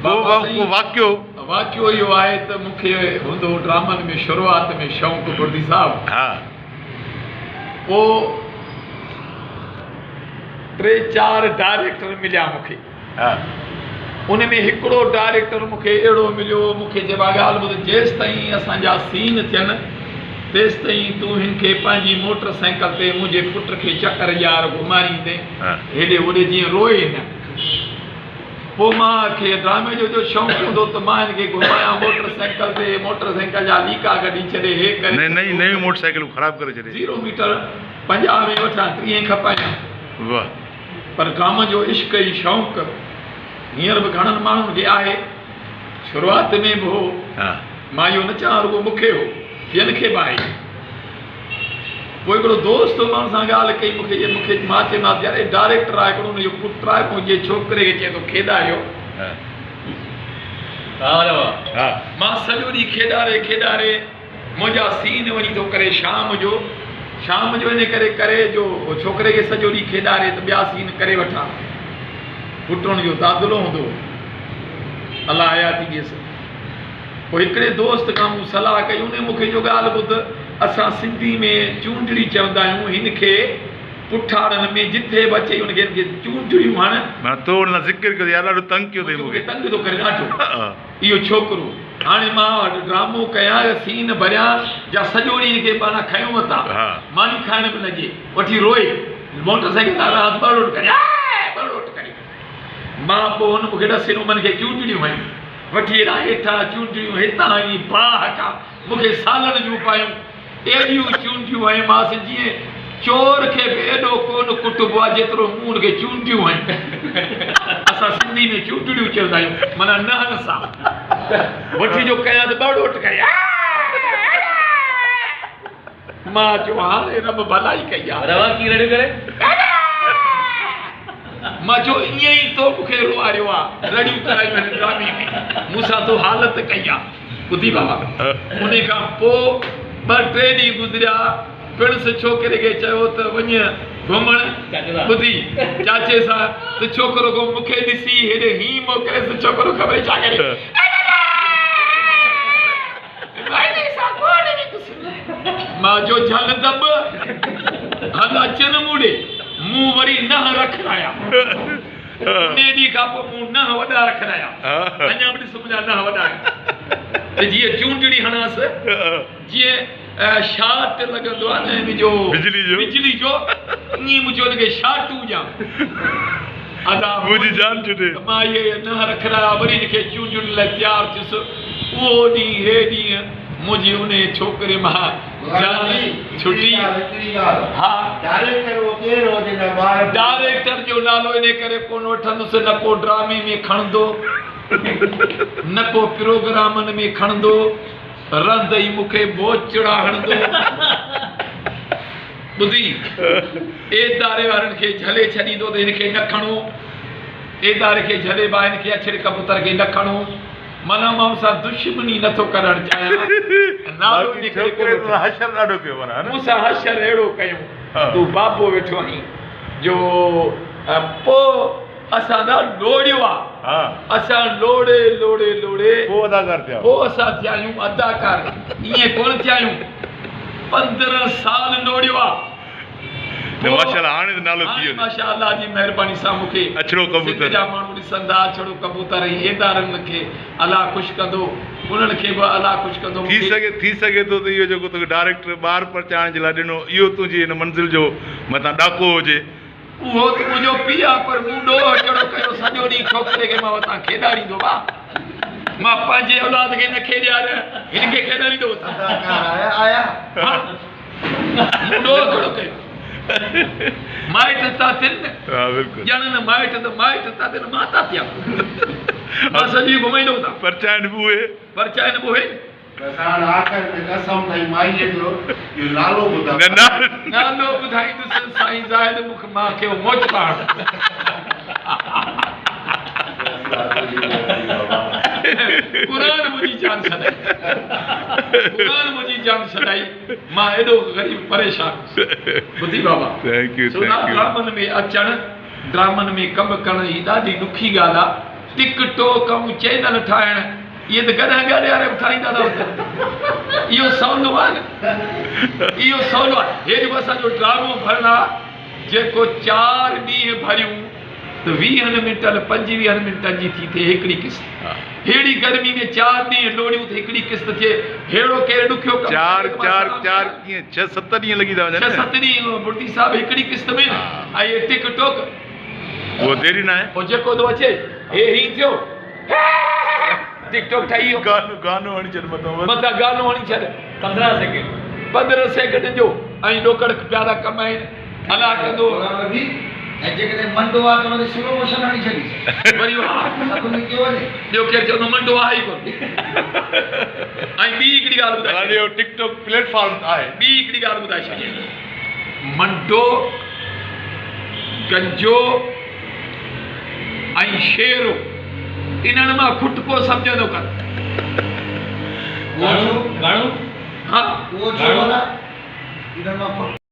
ڪو واقعو؟ واقعو اهو آهي ته مون کي هوندو هو ڊرامن ۾ شروعات ۾ شوق بردي صاحب. ها. پوء ٽي چار ڊائريڪٽر مليا مون کي. ها. ان ۾ هڪڙو ڊائريڪٽر مون کي اهڙو مليو مون کي چئي ڀاء ڳالهه ٻڌ جيستائين اسان جا سين ٿين تيستائين تون هن کي پنهنجي موٽر سائيڪل تي منهنجي پٽ کي چڪر ڏيار گهماريندين هيڏي هوڏي جيئن روئي نه. پوء مان کي ڊرامي جو جو شوق هوندو ته مان هن کي گهمايان موٽر سائيڪل تي موٽر سائيڪل جا ليڪا ڪڍي ڇڏي هي ڪري نئين نئين نيون موٽر سائيڪلون خراب ڪري ڇڏي. زيرو ميٽر 50 ۾ وٺان 30 کپايان. واه. پر ڊرامن جو عشق ۽ شوق هينئر به گهڻن ماڻهن کي آهي. شروعات ۾ به هو. مان اهو نه چوان رڳو مون کي هو، ٻين کي به آهي. پوء هڪڙو دوست هو، مان ان سان ڳالهه ڪئي، مون کي مون کي مان چيومانس يار هي ڊائريڪٽر آهي هڪڙو ان جو پٽ آهي، منهنجي ڇوڪري کي چئي ٿو کيڏاريو. مان سڄو ڏينهن کيڏاري کيڏاري منهنجا سين وڃي ٿو ڪري شام جو، شام جو ان ڪري ڪري جو ڇوڪري کي سڄو ڏينهن کيڏاري ته ٻيا سين ڪري وٺان. پٽ ان جو دادلو هوندو هو. الله حياتي ڏيس. پوء هڪڙي دوست کان مون صلاح ڪئي، انهي مون کي چيو ڳالهه ٻڌ، اسان سنڌي ۾ چونڊڙي چوندا آهيون، هن کي پٺاڙن ۾ جٿي به اچئي ان کي هن کي چونڊڙيون هڻ. معنيٰ تو ان سان ذڪر ڪيو ته يار ڏاڍو تنگ ڪيو اٿئي مون کي. تنگ ٿو ڪري ڏاڍو اهو ڇوڪرو. هاڻي مان ڊرامو ڪيان يا سين ڀريان جا سڄو ڏينهن هن کي معنيٰ کنيو وتان، ماني کائڻ به نه ڏي، وٺي روئي موٽر سائيڪل تان رهان ته ٻرڙوٽ ڪري آء ٻرڙوٽ ڪري. مان پوء هن مون کي ڏسي انهن کي چونڊڙيون هنيون. وٺي هيڏانهن هيٺان چونڊڙيون هتان هنئي باهه کان مون کي سالن جون پايون ايڏيون چونڊيون هنيمانس جيئن چور کي به ايڏو ڪونه ڪٽبو آهي جيترو مون ان کي چونڊيون هنيون. اسان سنڌي ۾ چونڊڙيون چوندا آهيون معنيٰ نهن سان وٺي جو ڪيان ته ٻرڙوٽ ڪري مان چيو هاڻي رب ڀلائي ڪئي آهي. روا ڪيئن رڙيون ڪري. مان چيو ائين ئي تو مون کي روئاريو آ، رڙيون ڪرايون هن ڊرامي ۾، مون سان تو حالت ڪئي آ. ٻڌي بابا انهي کان پوء ٻه ٽي ڏينهن گذريا، پڻس ڇوڪري کي چيو ته وڃ گهمڻ، ٻڌي چاچي سان ته ڇوڪرو ڪو مون کي ڏسي هيڏي هين موڪليس ته ڇوڪرو خبري ڇا ڪري. مان چيو جهل دٻ، هل اچن مون ڏي. مون وري ننهن رکرايا. انهيء ڏينهن کان پوء مون ننهن وڏا رکرايا. اڃا به ڏس منهنجا ننهن وڏا آهن. ته جيئن چونڊڙي هڻانس، جيئن شارٽ لڳندو آهي نه هن جو بجلي جو، ائين مون چيو هن کي شارٽون ڏيان. ادا منهنجي جان ڇٽي. مان اهي ننهن رکرايا، وري هن کي چونڊڻ لاء تيار ٿيس. اهو ڏينهن هي ڏينهن منهنجي انهيء ڇوڪري مان جان ڇٽي. ها. ڊائريڪٽر جو نالو انهيء ڪري ڪونه وٺندس، نه ڪو ڊرامي ۾ کڻندو، نه ڪو پروگرامن ۾ کڻندو، رند ئي مون کي ٻوچڙا هڻندو. ٻڌي، اداري وارن کي جهلي ڇڏيندو ته هن کي نه کڻو، اداري کي جهلي ڀاء هن کي اڇڙي ڪبوتر کي نه کڻو. معنيٰ مان ان سان دشمني نه ٿو ڪرڻ چاهيان ۽ نالو باقي انهيء ڪري ڇوڪري ڪونه تو سان حشر ڏاڍو ڪيو معنيٰ ها نه. مون سان حشر اهڙو ڪيون تون بابو ويٺو آهين جو پوء اسان نه لوڙيو آ اسان لوڙي لوڙي لوڙي پوء اداڪار ٿيا پوء اسان ٿيا آهيون اداڪار ائين ڪونه ٿيا آهيون 15 سال لوڙيو آ. نه ماشاءالله هاڻي ته نالو ٿي ويو. هاڻي ماشاءالله جي مهرباني سان مون کي اڇڙو ڪبوتر سنڌ جا ماڻهو ڏسندا اڇڙو ڪبوتر ۽ ادارن کي الله خوش ڪندو انهن کي به الله خوش ڪندو ٿي سگهي ٿي سگهي ٿو ته اهو جيڪو توکي ڊائريڪٽر ٻار پرچائڻ جي لاء ڏنو اهو تنهنجي هن منزل جو متان ڏاڪو هجي. اهو ته منهنجو پيء آ پر مون ڏوهه ڪهڙو ڪيو سڄو ڏينهن ڇوڪري کي مان وتان کيڏاريندو وا مان پنهنجي اولاد کي نه کيڏياريان هن کي کيڏاريندو وتان. اداڪار آيا آيا. ها. مون ڏوهه ڪهڙو ڪيو؟ مائٽ ٿا ٿين نه. ها بلڪل. ڄڻ نه مائٽ ته مائٽ ٿا ٿين مان ٿا ٿيان. مان سڄي گهمائيندو وتان. پرچائن به اهي. پرچائن به اهي. بس هاڻ آخر ۾ قسم اٿئي مائيء جو اهو نالو ٻڌاء. نه نه. نالو ٻڌائيندس سائين زاهد مون کي مان کي موچڙا هڻ. قرآن منهنجي جان ڇڏائي. قرآن منهنجي جان ڇڏائي. مان ايڏو غريب پريشان هوس. ٻڌي بابا. Thank you so thank you. ڊرامن ۾ اچڻ ڊرامن ۾ ڪم ڪرڻ هي ڏاڍي ڏکي ڳالهه آ. ٽڪ ٽوڪ ۽ چينل ٺاهڻ اهي ته گڏهه گاڏي وارا به ٺاهيندا ٿا وتن. اهو سولو آ نه. اهو سولو آ. هي جيڪو اسان جو ڊرامو ڀرڻ آ جيڪو چار ڏينهن ڀريون ته ويهن منٽن پنجويهن منٽن جي ٿي ٿئي هڪڙي قسط. ههڙي گرمي ۾ چار ڏينهن لوڙيون ته هڪڙي قسط ٿئي. ههڙو ڪير ڏکيو ڪم چار ڪري ته مان چار سلام چار ڪيان. ڪيئن ڇهه ست ڏينهن لڳي ٿا وڃن ڇهه نه. ست ڏينهن بڙدي صاحب هڪڙي قسط ۾ نه ۽ هي ٽڪ ٽوڪ. اهو ديري ناهي. پوء جيڪو ٿو اچي هي هين ٿيو ٽڪ ٽوڪ ٺهي ويو. گانو گانو هڻي ڇڏ مٿان بس. مٿان گانو هڻي ڇڏ. 15 سيڪنڊ. 15 سيڪنڊن جو ۽ ڏوڪڙ پيا ٿا ڪمائين الله ڪندو. غلام نبي ۽ جيڪڏهن منڊو آ ته وري سلو موشن هڻي ڇڏيس. وري ها. سڀ نڪيو وڃي. ٻيو ڪير چوندو منڊو آهي ئي ڪونه. ۽ ٻي هڪڙي ڳالهه ٻڌائي غلام نبي اهو ٽڪ ٽوڪ پليٽ فارم آهي. ٻي هڪڙي ڳالهه ٻڌائي ڇڏيان. منڊو، گنجو ۽ شيرو انهن مان کٽڪو سمجهندو ڪر. اهو ڇو؟ گهڻو؟ ها. اهو ڇو ڀلا؟ انهن مان کٽڪو.